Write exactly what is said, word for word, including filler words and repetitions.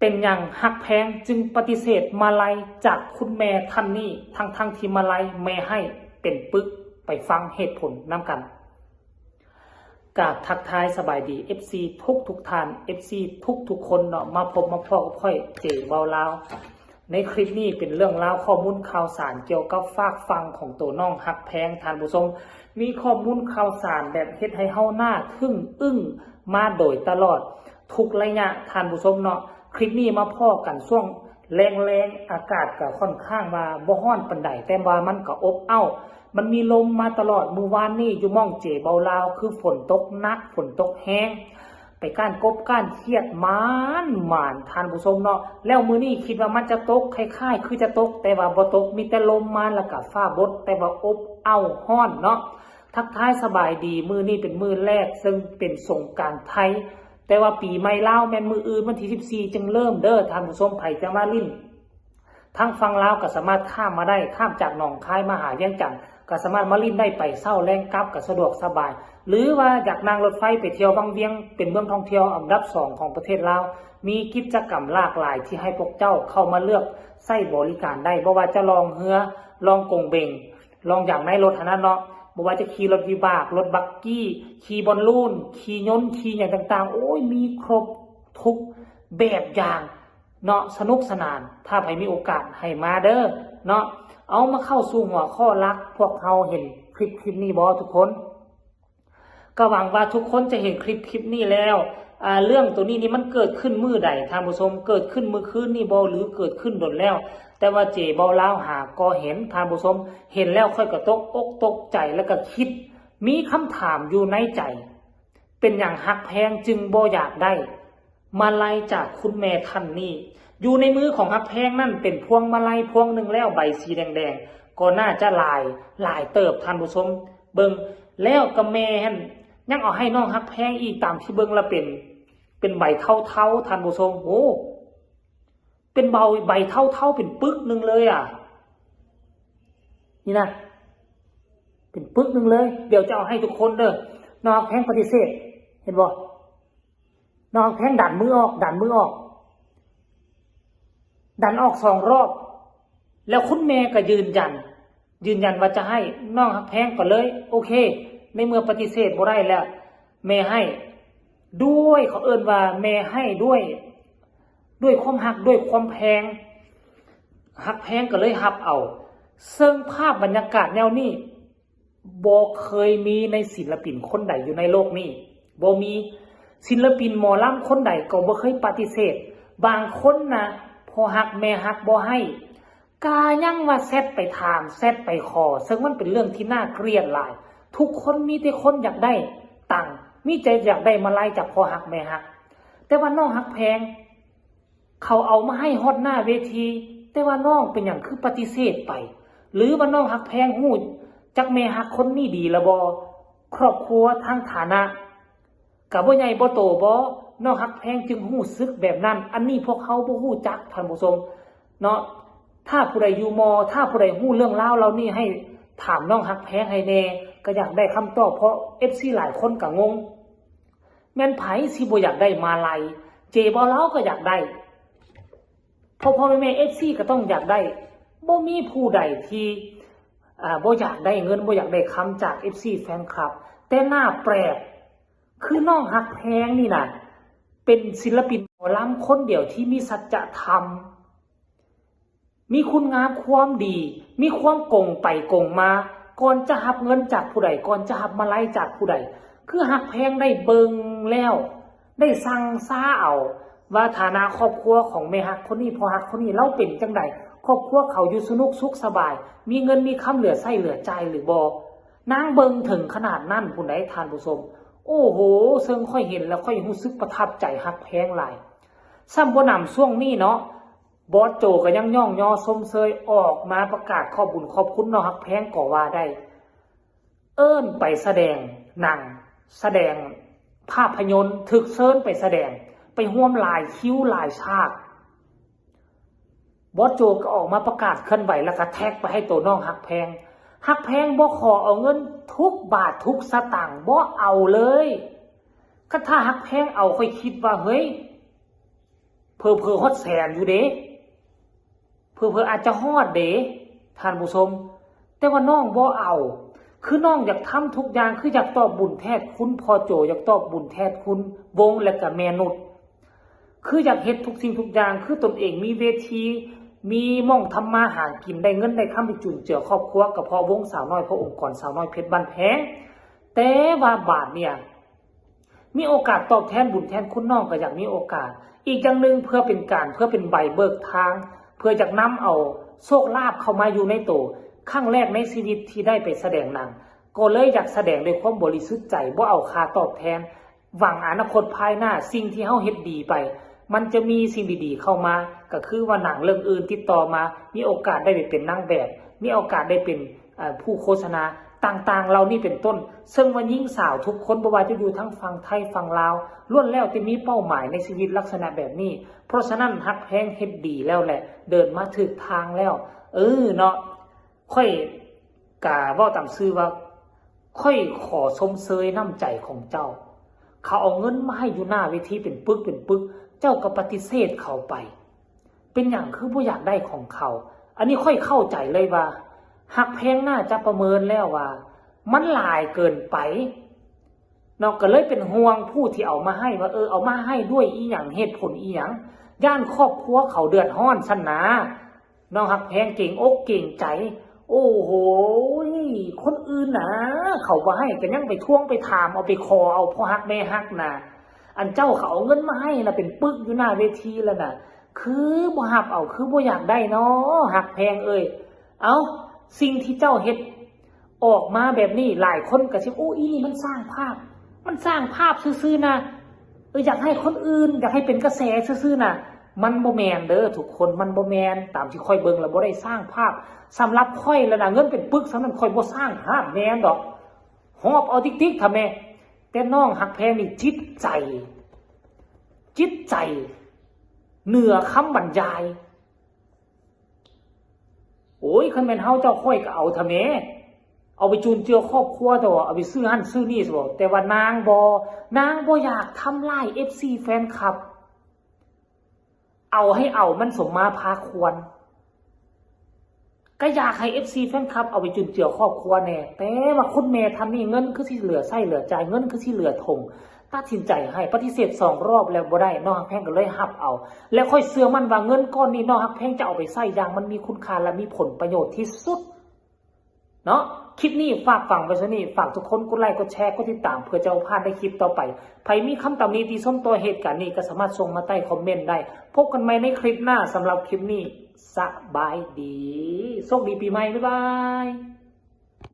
เป็นหยังฮักแพงจึงปฏิเสธมาลัยจากคุณแม่ท่านนี้ ทั้งๆที่มาลัยแม่ให้เป็นปึก ไปฟังเหตุผลนำกัน กราบทักทายสบายดี เอฟซี ทุกทุกท่าน เอฟซี ทุกทุกคนเนาะ มาพบมาพ้อกับข้อยเจเบาลาว ในคลิปนี้เป็นเรื่องราวข้อมูลข่าวสารเกี่ยวกับฝากฝั่งของตัวน้องฮักแพง ท่านผู้ชม มีข้อมูลข่าวสารแบบเฮ็ดให้เฮาหน้าทึ่งอึ้งมาโดยตลอดทุกระยะ ท่านผู้ชมเนาะ คลิปนี้มาพ้อกันช่วงแลงๆ อากาศก็ค่อนข้างว่าบ่ฮ้อนปานใด แต่ว่ามันก็อบอ้าว มันมีลมมาตลอด มื้อวานนี้อยู่หม่องเจเบาลาว คือฝนตกหนัก ฝนตกแฮง ไปก้านกบก้านเขียดหมานหมาน ท่านผู้ชมเนาะ แล้วมื้อนี้คิดว่ามันจะตก คล้ายๆ คือจะตก แต่ว่าบ่ตก มีแต่ลมมาแล้วก็ฟ้าบด แต่ว่าอบอ้าวฮ้อนเนาะ ทักทายสบายดี มื้อนี้เป็นมื้อแรก ซึ่งเป็นสงกรานต์ไทย แต่ว่าปีใหม่ลาวแม่นมื้ออื่น วันที่สิบสี่ จึงเริ่มเด้อ ท่านผู้ชม ไผจะมาลิ้น ทางฝั่งลาวก็สามารถข้ามมาได้ ข้ามจากหนองคายมาหาเวียงจันทน์ ก็สามารถมาลิ้นได้ ไปเช้าแลงกลับก็สะดวกสบาย หรือว่าอยากนั่งรถไฟไปเที่ยววังเวียง เป็นเมืองท่องเที่ยวอันดับสองของประเทศลาว มีกิจกรรมหลากหลายที่ให้พวกเจ้าเข้ามาเลือกใช้บริการได้ บ่ว่าจะล่องเรือ ล่องกงเบง ล่องอย่างในรถหั้นนะเนาะ บ่ว่าจะขี่รถวิบาก รถบักกี้ ขี่บอลลูน ขี่ยนต์ ขี่หยังต่างๆ โอ้ย มีครบทุกแบบอย่าง เนาะ สนุกสนาน ถ้าไผมีโอกาสให้มาเด้อเนาะ เอามาเข้าสู่หัวข้อหลัก พวกเฮาเห็นคลิปคลิปนี้บ่ทุกคน ก็หวังว่าทุกคนจะเห็นคลิปคลิปนี้แล้ว อ่า เรื่องตัวนี้นี่มันเกิดขึ้นมื้อใด ท่านผู้ชม เกิดขึ้นมื้อคืนนี่บ่ หรือเกิดขึ้นโดนแล้ว แต่ว่าเจเบาลาวหาก็เห็น ท่านผู้ชม เห็นแล้วข้อยก็ตกอกตกใจ แล้วก็คิด มีคำถามอยู่ในใจ เป็นหยังฮักแพงจึงบ่อยากได้มาลัยจากคุณแม่ท่านนี้ อยู่ในมือของฮักแพงนั่นเป็นพวงมาลัยพวงหนึ่งแล้ว ใบสีแดงๆ ก็น่าจะหลาย หลายเติบ ท่านผู้ชม เบิ่ง แล้วก็แม่หั่นยังเอาให้น้องฮักแพงอีก ตามที่เบิ่งละเป็น เป็นใบเทาๆ ท่านผู้ชม โอ้ เป็นเบา ใบเทาๆ เป็นปึกหนึ่งเลยอ่ะ นี่นะ เป็นปึกหนึ่งเลย เดี๋ยวจะเอาให้ทุกคนเด้อ น้องฮักแพงปฏิเสธ เห็นบ่ น้องฮักแพงดันมือออก ดันมือออก ดันออกสองรอบ แล้วคุณแม่ก็ยืนยัน ยืนยันว่าจะให้ น้องฮักแพงก็เลย โอเค ในเมื่อปฏิเสธบ่ได้แล้ว แม่ให้ ด้วย เขาเอิ้นว่าแม่ให้ด้วย ด้วยความฮัก ด้วยความแพง ฮักแพงก็เลยรับเอา ซึ่งภาพบรรยากาศแนวนี้ บ่เคยมีในศิลปินคนใดอยู่ในโลกนี้ บ่มี ศิลปินหมอลำคนใดก็บ่เคยปฏิเสธ บางคนนะ พ่อฮักแม่ฮักบ่ให้ กายังว่าแชทไปถาม แชทไปขอ ซึ่งมันเป็นเรื่องที่น่าเกลียดหลาย ทุกคนมีแต่คนอยากได้ตังค์ มีใจอยากได้มาลัยจากพ่อฮักแม่ฮัก แต่ว่าน้องฮักแพง เขาเอามาให้ฮอดหน้าเวที แต่ว่าน้องเป็นหยังคือปฏิเสธไป หรือว่าน้องฮักแพงฮู้จักแม่ฮักคนนี้ดีละบ่ ครอบครัวทางฐานะ ก็บ่ใหญ่บ่โตบ่ น้องฮักแพงจึงรู้สึกแบบนั้น อันนี้พวกเฮาบ่ฮู้จัก ท่านผู้ชม เนาะ ถ้าผู้ใดอยู่มอ ถ้าผู้ใดฮู้เรื่องราวเหล่านี้ให้ถามน้องฮักแพงให้แน่ ก็อยากได้คำตอบ เพราะ เอฟซี หลายคนก็งง แม่นไผสิบ่อยากได้มาลัย เจเบาลาวก็อยากได้ พ่อพ่อแม่แม่ เอฟซี ก็ต้องอยากได้ บ่มีผู้ใดที่ อ่า บ่อยากได้เงิน บ่อยากได้คำจาก เอฟซี แฟนคลับ แต่น่าแปลก คือน้องฮักแพงนี่นะ เป็นศิลปินหมอลำคนเดียวที่มีสัจธรรม มีคุณงามความดี มีความกงไปกงมา ก่อนจะรับเงินจากผู้ใด ก่อนจะรับมาลัยจากผู้ใด คือฮักแพงได้เบิ่งแล้ว ได้สั่งซาเอา ว่าฐานะครอบครัวของแม่ฮักคนนี้ พ่อฮักคนนี้ ลาวเป็นจั่งใด ครอบครัวเขาอยู่สนุกสุขสบาย มีเงินมีคำเหลือใช้เหลือจ่ายหรือบ่ นางเบิ่งถึงขนาดนั้นพู้นใด ท่านผู้ชม โอ้โห ซึ่งข้อยเห็นแล้วข้อยรู้สึกประทับใจฮักแพงหลาย ซ้ำบ่หนำช่วงนี้เนาะ บอสโจก็ยังย่องยอชมเชย ออกมาประกาศขอบบุญขอบคุณน้องฮักแพงก็ว่าได้ เอิ้นไปแสดงหนัง แสดงภาพยนตร์ ถูกเชิญไปแสดง ไปร่วมหลายคิวหลายฉาก บอสโจก็ออกมาประกาศเคลื่อนไหว แล้วก็แท็กไปให้ตัวน้องฮักแพง ฮักแพงบ่ขอเอาเงินทุกบาททุกสตางค์ บ่เอาเลย คันถ้าฮักแพงเอา ข้อยคิดว่า เฮ้ย เผลอๆฮอดแสนอยู่เด้ เผลอๆอาจจะฮอดเด้ ท่านผู้ชม แต่ว่าน้องบ่เอา คือน้องอยากทำทุกอย่าง คืออยากตอบบุญแทนคุณพ่อโจ อยากตอบบุญแทนคุณวงและก็แม่นุช คืออยากเฮ็ดทุกสิ่งทุกอย่าง คือตนเองมีเวที มีหม่องทำมาหากิน ได้เงินได้คำไปจุนเจือครอบครัว ก็เพราะวงสาวน้อย เพราะองค์กรสาวน้อยเพชรบ้านแพง แต่ว่าบาดเนี่ย มีโอกาสตอบแทนบุญแทนคุณ น้องก็อยากมีโอกาส อีกอย่างหนึ่งเพื่อเป็นการ เพื่อเป็นใบเบิกทาง เพื่ออยากนำเอาโชคลาภเข้ามาอยู่ในโต ครั้งแรกในชีวิตที่ได้ไปแสดงหนัง ก็เลยอยากแสดงด้วยความบริสุทธิ์ใจ บ่เอาค่าตอบแทน หวังอนาคตภายหน้า สิ่งที่เฮาเฮ็ดดีไป มันจะมีสิ่งดีๆเข้ามา ก็คือว่าหนังเรื่องอื่นติดต่อมา มีโอกาสได้ไปเป็นนางแบบ มีโอกาสได้เป็น เอ่อผู้โฆษณาต่างๆ เหล่านี้เป็นต้น ซึ่งว่าหญิงสาวทุกคน บ่ว่าจะอยู่ทั้งฝั่งไทยฝั่งลาว ล้วนแล้วแต่มีเป้าหมายในชีวิตลักษณะแบบนี้ เพราะฉะนั้นฮักแพงเฮ็ดดีแล้วแหละ เดินมาถูกทางแล้ว เออเนาะ ข้อยกะเว้าตามซื่อว่า ข้อยขอชมเชยน้ำใจของเจ้า เขาเอาเงินมาให้อยู่หน้าเวทีเป็นปึกเป็นปึก เจ้าก็ปฏิเสธเขาไป เป็นหยังคือบ่อยากได้ของเขา อันนี้ข้อยเข้าใจเลยว่า ฮักแพงน่าจะประเมินแล้วว่า มันหลายเกินไป เนาะ ก็เลยเป็นห่วงผู้ที่เอามาให้ว่า เออ เอามาให้ด้วยอีหยัง เหตุผลอีหยัง ย้านครอบครัวเขาเดือดร้อนซั่นนะ น้องฮักแพงเกรงอกเกรงใจ โอ้โห คนอื่นนะ เขาบ่ให้ก็ยังไปทวงไปถาม เอาไปขอเอาพ่อฮักแม่ฮักนะ อันเจ้าเขาเอาเงินมาให้นะ เป็นปึกอยู่หน้าเวทีแล้วนะ คือบ่ฮับเอา คือบ่อยากได้เนาะ ฮักแพงเอ้ย เอ้า สิ่งที่เจ้าเฮ็ดออกมาแบบนี้ หลายคนก็สิ โอ้ อีนี่มันสร้างภาพ มันสร้างภาพซื่อๆนะ เออ อยากให้คนอื่น อยากให้เป็นกระแสซื่อๆนะ มันบ่แม่นเด้อทุกคน มันบ่แม่น ตามที่ข้อยเบิ่งแล้วบ่ได้สร้างภาพ สำหรับข้อยแล้วนะ เงินเป็นปึกส่ำนั้น ข้อยบ่สร้างภาพแม่นดอก หอบเอาติ๊กๆ ทำแม่ แต่น้องฮักแพงนี่จิตใจ จิตใจ เหนือคำบรรยาย โอ้ย คันแม่นเฮาเจ้า ข้อยก็เอาทำแม่ เอาไปจุนเจือครอบครัว แต่ว่าเอาไปซื้อหั่นซื้อนี่ซะบ่ แต่ว่านางบ่ นางบ่อยากทำร้าย เอฟซี แฟนคลับ เอาให้เอามันสมมาพาควร ก็อยากให้ เอฟซี แฟนคลับเอาไปจุนเจือครอบครัวแน่ แต่ว่าคุณแม่ท่านนี้เงินคือสิเหลือใช้เหลือจ่าย เงินคือสิเหลือถง ตัดสินใจให้ ปฏิเสธสองรอบแล้วบ่ได้ น้องฮักแพงก็เลยฮับเอา และข้อยเชื่อมั่นว่าเงินก้อนนี้น้องฮักแพงจะเอาไปใช้อย่างมันมีคุณค่าและมีผลประโยชน์ที่สุด เนาะ คลิปนี้ฝากฝังไว้เท่านี้ ฝากทุกคนกดไลค์ กดแชร์ กดติดตาม เพื่อจะบ่พลาดในคลิปต่อไป ใผมีคำตำหนิติชมต่อเหตุการณ์นี้ก็สามารถส่งมาใต้คอมเมนต์ได้ พบกันใหม่ในคลิปหน้า สำหรับคลิปนี้ สบายดี โชคดีปีใหม่ บ๊ายบาย